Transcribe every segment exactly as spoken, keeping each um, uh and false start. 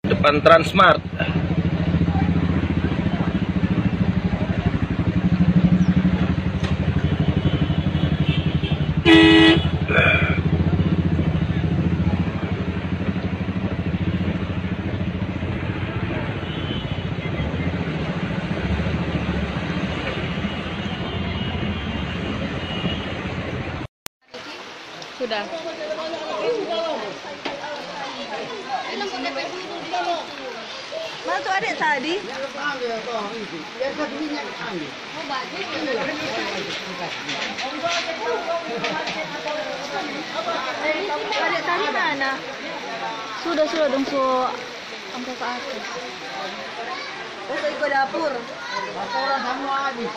Depan Transmart. Sudah. Mana tu adek tadi? Adek tadi mana? Sudah, sudah dong, so angka ke atas. Oh, so iko dapur. Orang semua habis.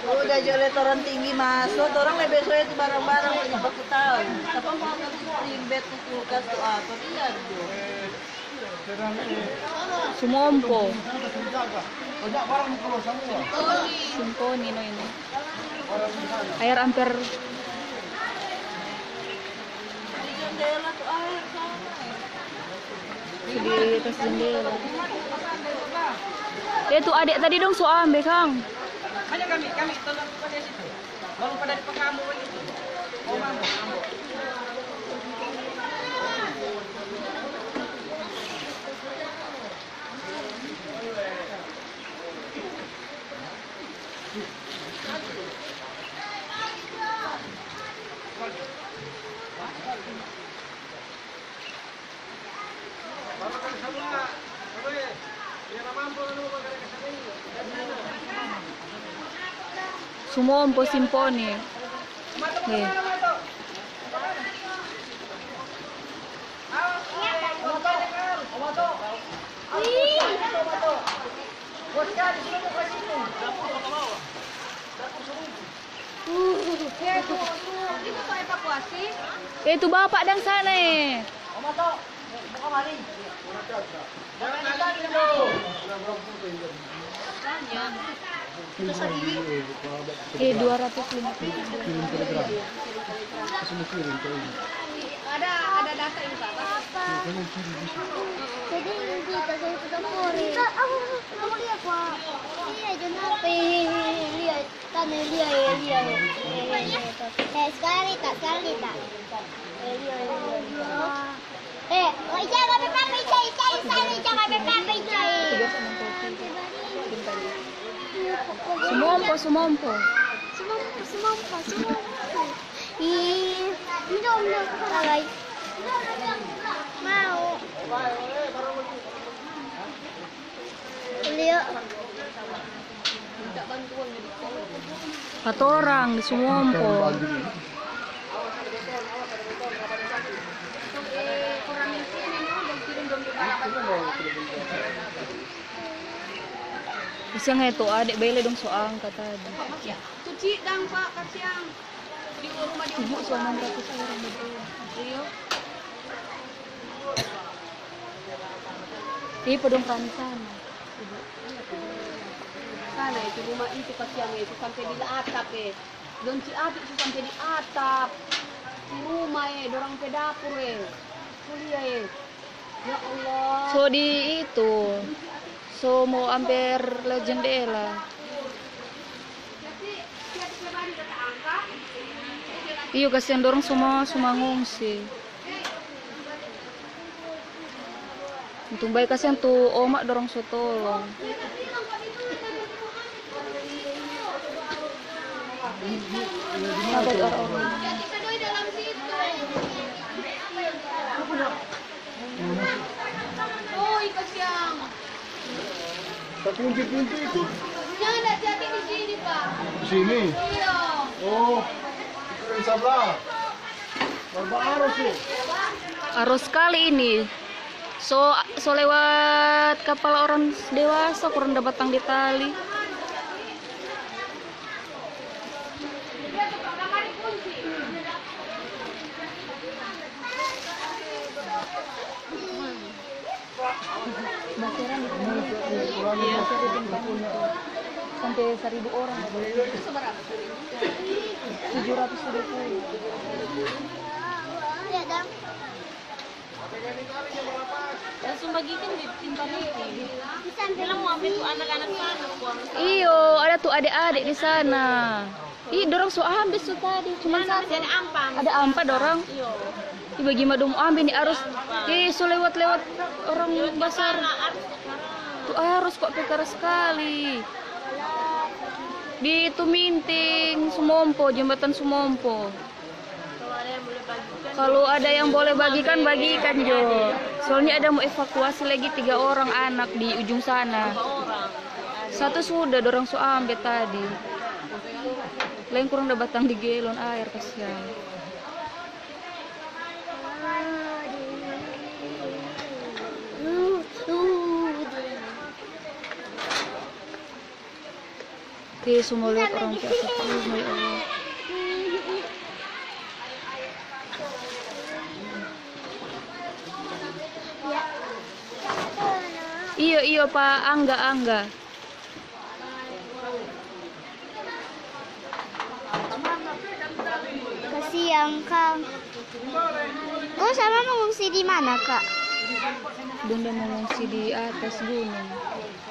Udah jo le torang tinggi maso, torang lebe soe tu barang-barang, banyak baku tau. Sapa mo ambe tu spring bed, tu kulkas, tu apa, biar jo. Sumompo. Simponi no ini. Aer amper di atas jendela. Eh, tu adek tadi dong so ambe, kang. Banyak kami, kami tolong pada situ. Baru pada di pekamu lagi. Oh, mama. Sumompo Simponi. Eh. Eh, tu bapak dang sana, eh. Eh, dua ratus lima puluh. Ada, ada data ini, Pak. Jadi, kita saya sudah kore. Kita, ah, kamu lihat, Pak. Iya, jangan apa. Iya, iya, iya, iya. Tana, lia, eh, lia, eh. Eh, eh, eh, eh, sekali tak, sekali tak. Eh, lia, eh, lia, lia. Eh, oh, ija, gabe papa, ija, ija, ija, ija, gabe papa, ija, eh. Sumompo, sumompo. Sumompo, sumompo, sumompo. Ih, minum, minum, guys. Mau. Lia. Katorang di Sumompo. Kasiang itu, adek bele dong so angka tadi. Cuci dang, Pak, kasiang. Ibu so enam ratus orang betul. Iyo. Ih, pe dong rame sana. Sana itu rumah itu kasiang itu sampe di atap, eh. Dong ci api su sampe di atap. Di rumah, eh, dorang pe dapur, eh. Kuliah, eh. Ya Allah. So di itu, so mo amper le jendela. Iyo, kasiang dorang semua, semua ngungsi. Untung bae kasiang tu oma dorang so tolong. Ada orang-orang. Oi, kasiang. Takunci pintu itu. Nyanda, jati di sini, Pak. Di sini? Iya. Oh, itu dari sebelah. Barba arus ya? Arus sekali ini. So, so lewat kapala orang dewasa, kurang dapat tang di tali. Baseran di sini, iya, sampai seribu orang. Tujuh ratus tujuh puluh. Iya, dang. Langsung bagikan di internet ini. Bilang mau ambil tu anak-anak sana, buang sana. Iyo, ada tu adik-adik di sana. Ih, dorang so ambe so tadi, cuman satu. Ada ampa, ada ampa dorang. Iyo. Ih, bagaimana dong ambe ni arus? Ih, so lewat-lewat orang basar. Tu arus kok pe keras skali. Di itu Minting, Sumompo, jembatan Sumompo. Kalu ada yang boleh bagikan, bagikan jo. Soalnya ada mo evakuasi lagi tiga orang anak di ujung sana. Satu sudah dorang so ambe tadi. Laeng kurang da batang di gelon aer, kasiang. Oke, semua lihat orang biasa terus, ya Allah. Iyo, iyo, Pa Angga, Angga. Kasiang, Kang. Kong sama mengungsi di mana, Kak? Bunda mengungsi di atas gunung.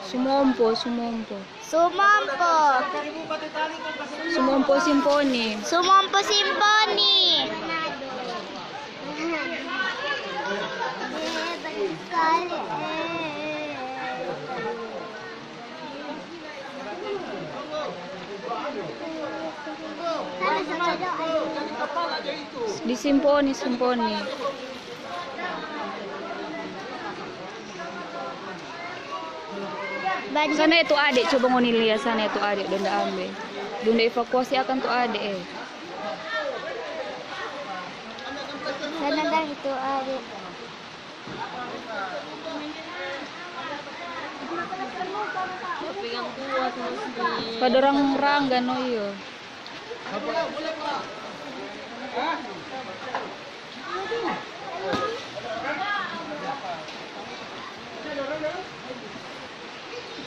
Sumompo, Sumompo. Sumompo. Sumompo Simponi. Sumompo Simponi. Di Simponi, Simponi. Sana itu ade, coba ngoni lia sana itu ade, dong da ambe. Dong da evakuasi akang tu ade, eh. Sana dang itu ade. Pa dorang rangga no, iyo.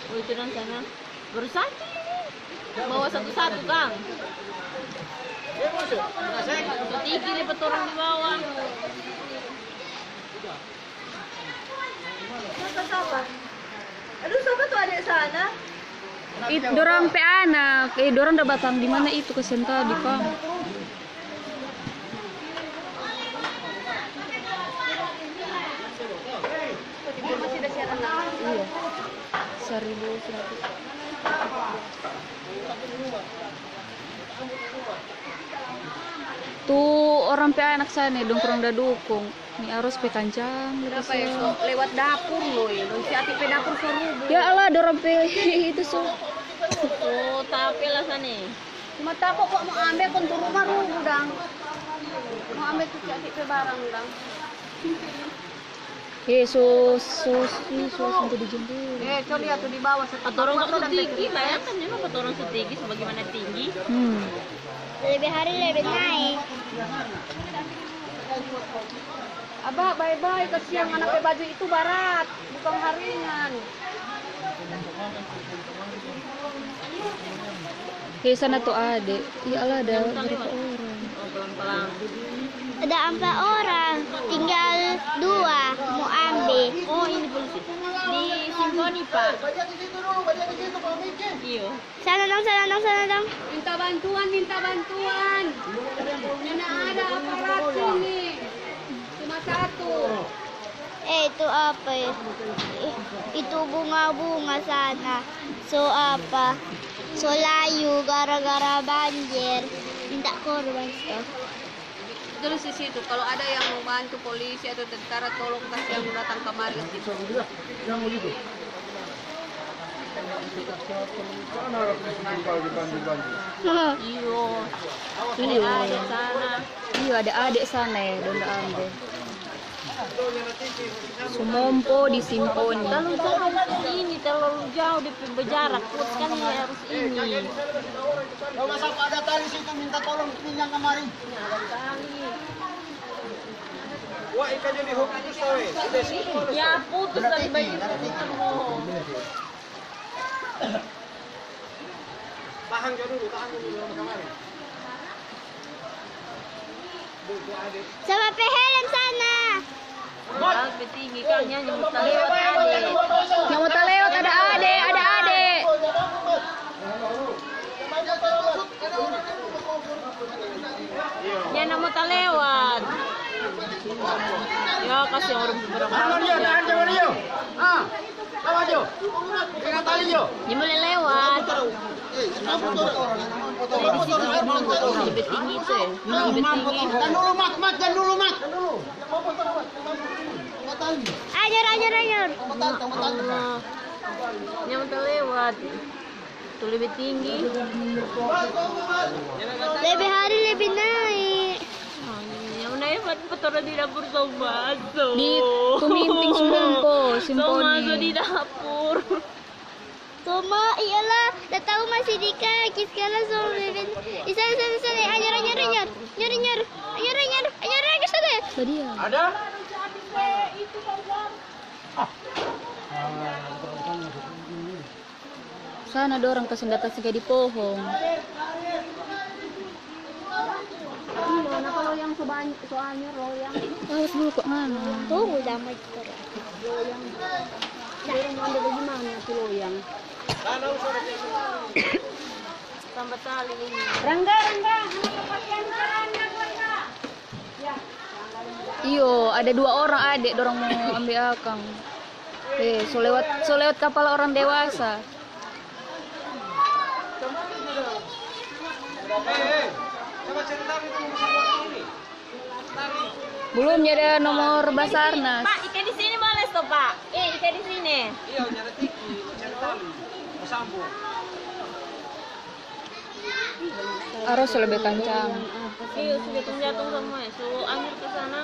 Oh, itu dong sana. Baru satu ini. Bawa satu-satu, Kang. Satu tinggi depe torang di bawah. Sapa, sapa? Aduh, sapa tu ade sana? It, dorang pe anak. Eh, dorang da batang di mana itu kasiang tadi, Kang? Iya. Seribu seratus. Tu orang pe anak sana, dong kurang da dukung. Ni arus pe kancang, gitu. Kenapa ya, so lewat dapur lo ya, dong si Ati pe dapur so rubuh. Ya Allah, dorang pe itu so. Oh, tapi lah sana. Cuma tako kok mo ambe, kong tu rumah rubuh dang. Mo ambe tu si Ati pe barang dang. Eh, so, so, so, so, sampai di jendela. Eh, coba lihat tu di bawah, so. Katorang so tinggi, bayangkan memang katorang so tinggi, so bagaimana tinggi. Hmm. Lebe hari lebe nae. Abah, bae-bae, kasiang, anak pe baju itu barat, bukang haringan. Hei, sana tu ade. Ya Allah, ada berapa orang? Oh, pelan-pelan. Ada empat orang, tinggal dua mo ambe. Oh, ini polisi. Di Simponi, Pak. Iyo. Sana dong, sana dong, sana dong. Minta bantuan, minta bantuan. Mana ada aparat sini? Cuma satu. Eh, itu apa ya? Eh, itu bunga-bunga sana. So apa? So layu gara-gara banjir. Minta korban, toh. Tulis di situ, kalau ada yang mau bantu polisi atau tentara, tolong kasih yang datang kemari ke situ. Iyo. Iyo. Ada adik sana. Iyo, ada adik sana ya, dong ambe. Sumompo di Simponi. Terlalu jauh ini, terlalu jauh di pe-, berjarak. Kuat sekali harus ini. Kalau nggak sapa ada tali situ, minta tolong pinjam kemari. Iya, ada tali. Wah, ikannya di hoki itu, Soe. Udah sini, udah, Ya, Soe. Putus dari bayi. Tahan jo dulu, tahan dulu, belum kemarin. Sama Pe Helen sana. Tinggi kan, nyanda mo talewat, ade. Nyanda mo talewat, ada ade, ada ade. Nyanda mo talewat. Ya, kasihan orang beberapa. Tahan jo, tahan jo, Mario. Ah, tahan jo. Pegang tali jo. Dia boleh lewat. Di sini, di sini, di sini, di sini. Tahan dulu, Mat, Mat, tahan dulu, Mat. Anyar, anyar, anyar. Nyanda mo talewat. Tu lebe tinggi. Lebe hari lebe nae. Yang nae buat petoro di dapur so maso. Di tuminting sumompo, so maso simponi. Di dapur. Toma, iyalah, da tau masih di kaki, sekarang so lebe. Isa, isa, isa, anyar, anyar, anyar. Anyar, anyar. Anyar, anyar. Anyar, anyar, sana. Badia. Ada? Sana dorang kase data siga di pohong. Iyo, napa loyang so bany-, so anyar loyang? Awas dulu kok ngana. Tunggu, damai kita. Loyang. Dorang mo ambe bagimana tu loyang? Tambah tali ini. Rangga, Rangga, ngana pakiang sana, Rangga. Iyo, ada dua orang ade, dorang mo ambe akang. Eh, so lewat, so lewat kapala orang dewasa. Belum ada nomor Basarnas. Pak, ika di sini boleh stop, Pak? Eh, ika di sini. Aros so lebe kancang. Iyo, sudah jatuh semua, so ambil ke sana.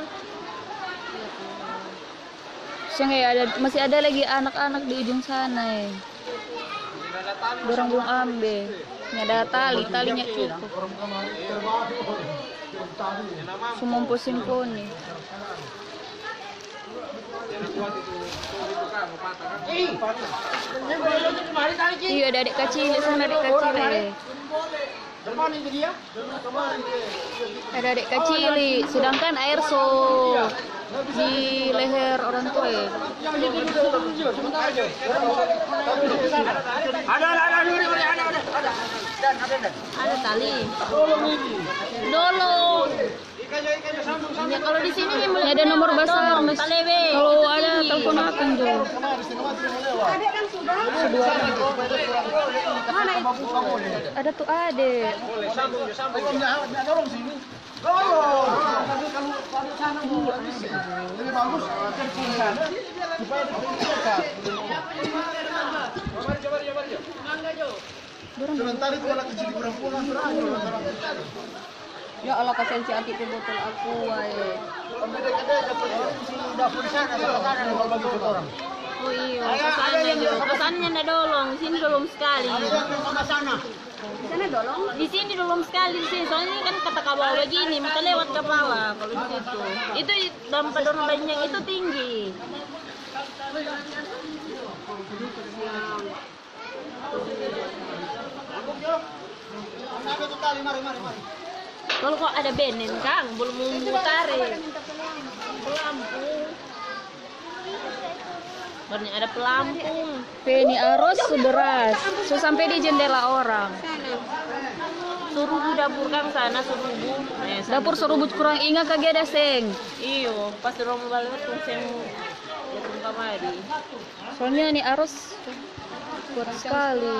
Seng, eh, ada, masih ada lagi anak-anak di ujung sana, eh. Dorang blum ambe. Nyanda ada tali, tali nyanda cukup. Sumompo simponi. Iyo, ada adek kacili sana, adek kacili. Ada adek kacili, sedangkan aer so di leher orang tua, ya. Ada, ada, ada, ada, ada, ada, ada. Ada tali. Dolong. Ya, kalau di sini memang ada nomor Basarnas. Kalau ada, telepon akang jo. Ada tu ade. Sementara itu anak kecil di perempuan. Ya Allah, kasihan si Ati pe botol aqua, eh. Oh iyo, kasana jo. Kasana nyanda dolong, sini dolong skali. Di sana dolong? Di sini dolong skali, di sini. Soalnya ini kan kata ka bawa bagini, maka lewat kapala kalau di situ. Itu dampa dorang banyang itu tinggi. Kalau kok ada benen, kang, belum mau tare. Pelampung. Baru ada pelampung. Pe ni aros su deras, su sampe di jendela orang. Surubu dapur kang sana, surubu. Eh, sana. Dapur surubu kurang inga kage ada seng. Iyo, pas dorang mo balewat kong seng jatuh kamari. Soalnya ni aros kuat skali.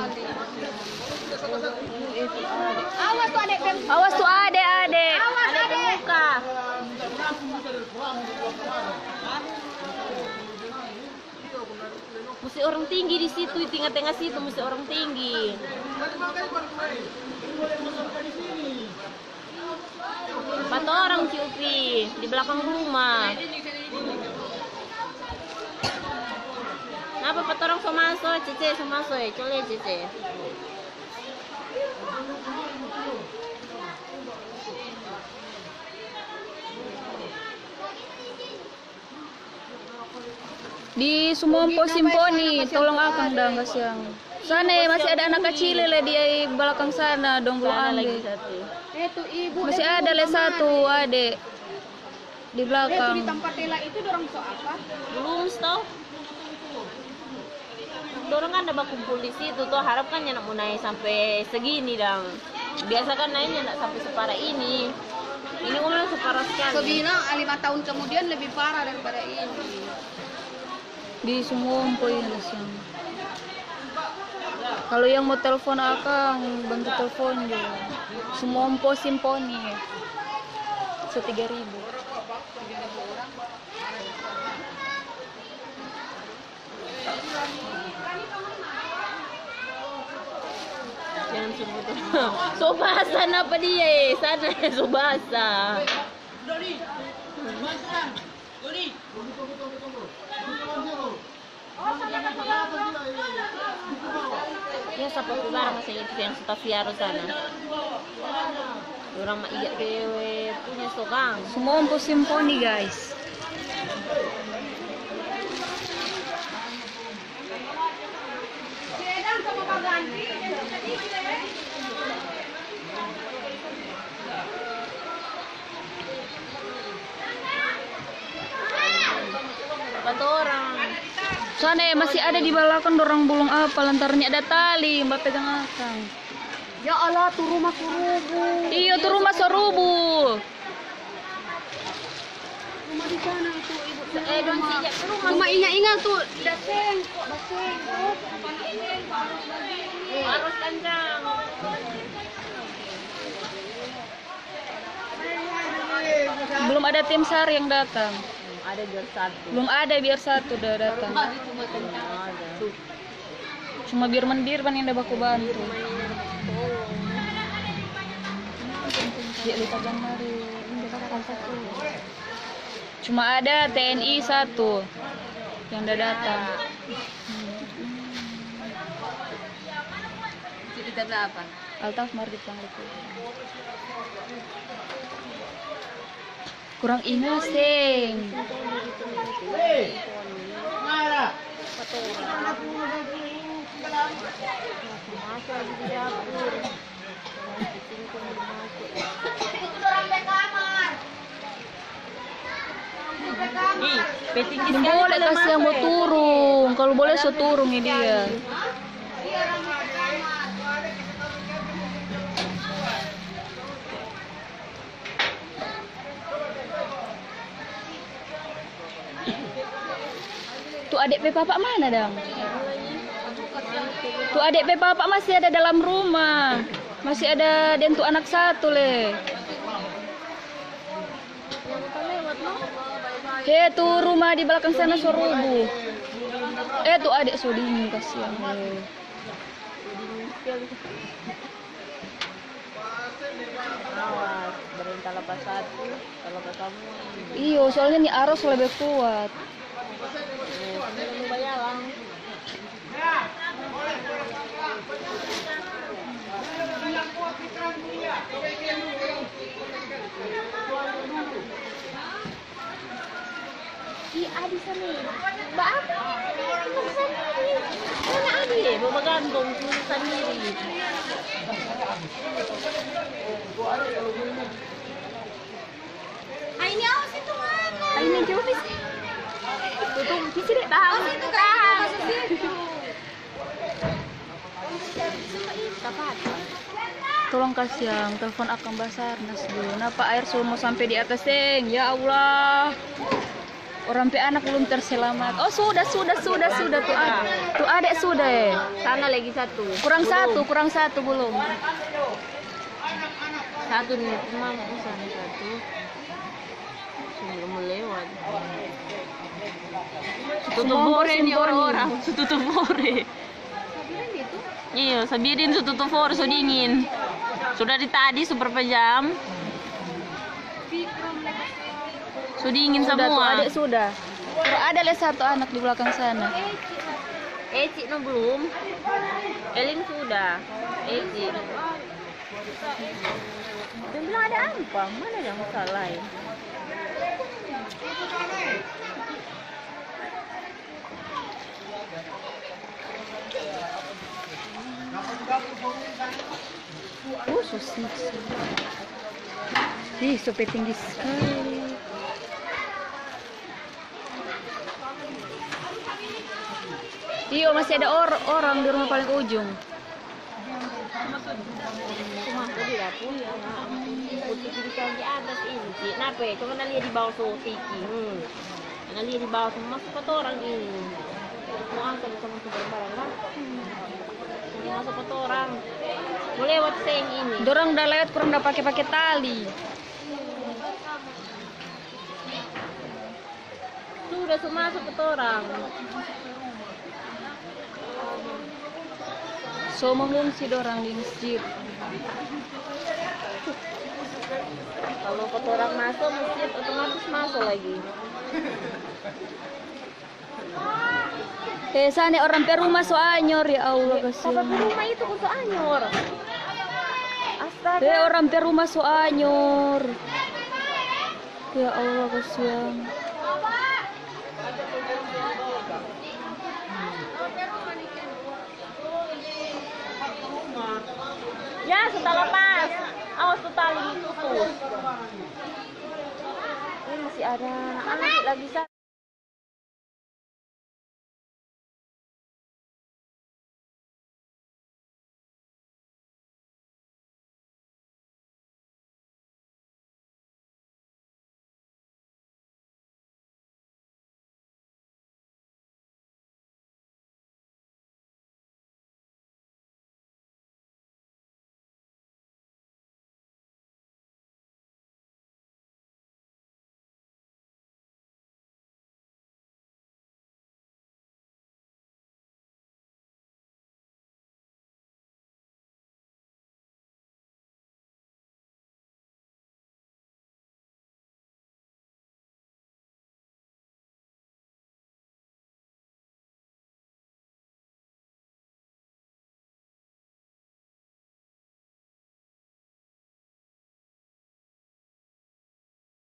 Awas tu ade, ade. Awas tu ade, ade. Awas ade. Musti orang tinggi di situ, di tenga-tenga situ musti orang tinggi. Patorang, Ci Upi, di belakang rumah. Napa patorang so maso, Cece, so maso, eh, cole, Cece. Di Sumompo Simponi, tolong akang dang, kasiang. Sana masih ada anak kacil le di balakang sana, dong belum ambe. Masih ada le satu ade di belakang. Di tampa tela itu dorang so apa? Belum, sto. Dorang kan ada bakumpul di situ, to. Harap kan nyanda mo nae sampe segini dang. Biasa kan naenya nda sampe separa ini. Ini orang separa sekali. So bilang, ah, lima tahun kemudian lebih parah daripada ini. Di Sumompo ini, kasiang. Kalau yang mau telepon akang, bantu telepon jo. Sumompo Simponi, so tiga ribu. Jangan sebut. So basah napa dia, eh? Sana so basah. Ya, sapa tu barang masih itu yang Sutafiaro sana. Orang ma iya dewe punya sokang. Sumompo Simponi, guys. Sana masih ada di balakang, dorang bulung apa, lantaran ada tali bapegang akang. Ya Allah, tu rumah so rubu. Iyo, tu rumah so rubu. Rumah di sana tu, ibu. Eh, dong sijak rumah. Cuma inga-inga tu, da seng, kok da seng, kok. Bukan seng, kok harus begini. Harus kencang. Belum ada tim SAR yang datang. Belum ada biar satu. Belum ada biar satu da datang. Cuma birman-birman yang da baku bantu. Ya, lipat jangan lari. Cuma ada TNI satu yang da datang. Itu karena apa? Alta Mardit Pangluku. Kurang inga seng. Boleh kasi yang mau turung, kalau boleh so turung ni dia. Tu adek pe papa mana dang? Tu adek pe papa masih ada dalam rumah. Masih ada deng tu anak satu le. He, tu rumah di balakang sana so rubuh. Eh, tu adek so dingin, kasiang. Awas, barang talapa satu, talapa samua. Iyo, soalnya ni arus lebe kuat. Iyo, sudah mo bajalang. Ih, Adi sana. Ba apa? Sandiri. Mana Adi? Ba bagantong sandiri. Ah, ini awas itu mana? Ah, ini jauh, Fis. Tuh, tuh, Fis, dek, tahan. Awas itu, tahan. Masuk situ. Tolong kasiang, telepon akang Basarnas dulu. Napa aer so mo sampe di atas, seng? Ya Allah. Orang pe anak belum terselamat. Oh, sudah, sudah, sudah, sudah. Tu adek, tu adek sudah, eh. Sana lagi satu. Kurang satu, kurang satu belum. Satu ni, mama, sana satu. Belum lewat. Tutup bore ni orang-orang. Tutup bore. Iyo, sabirin so tutu for, so dingin. So dari tadi so berapa jam. So dingin samua. Sudah, tu adek sudah. Baru ada le satu anak di belakang sana. Eci no belum. Elin sudah. Eci. Dia bilang ada apa? Mana yang salah ya? Ih, so pe tinggi skali. Iyo, masih ada or-, orang di rumah paling ujung. Cuma aku di dapur, ya, Mak. Putih di atas ini, Ci. Kenapa? Coba na lia di bawah so tinggi. Hmm. Na lia di bawah so maso pa torang ini. Mo angka bisa maso barang-barang, kan? Mo maso pa torang. Mo lewat seng ini. Dorang da lewat, kurang da pake-pake tali. Sudah so maso pa torang. So mengungsi dorang di masjid. Kalu pa torang maso masjid, otomatis maso lagi. Eh, sana orang pe rumah so anyor, ya Allah, kasiang. Papa pe rumah itu pun so anyor. Astaga. Eh, orang pe rumah so anyor. Ya Allah, kasiang. Ya, so talapas. Awas tu tali itu tuh. Ini masih ada anak-anak lagi sa-,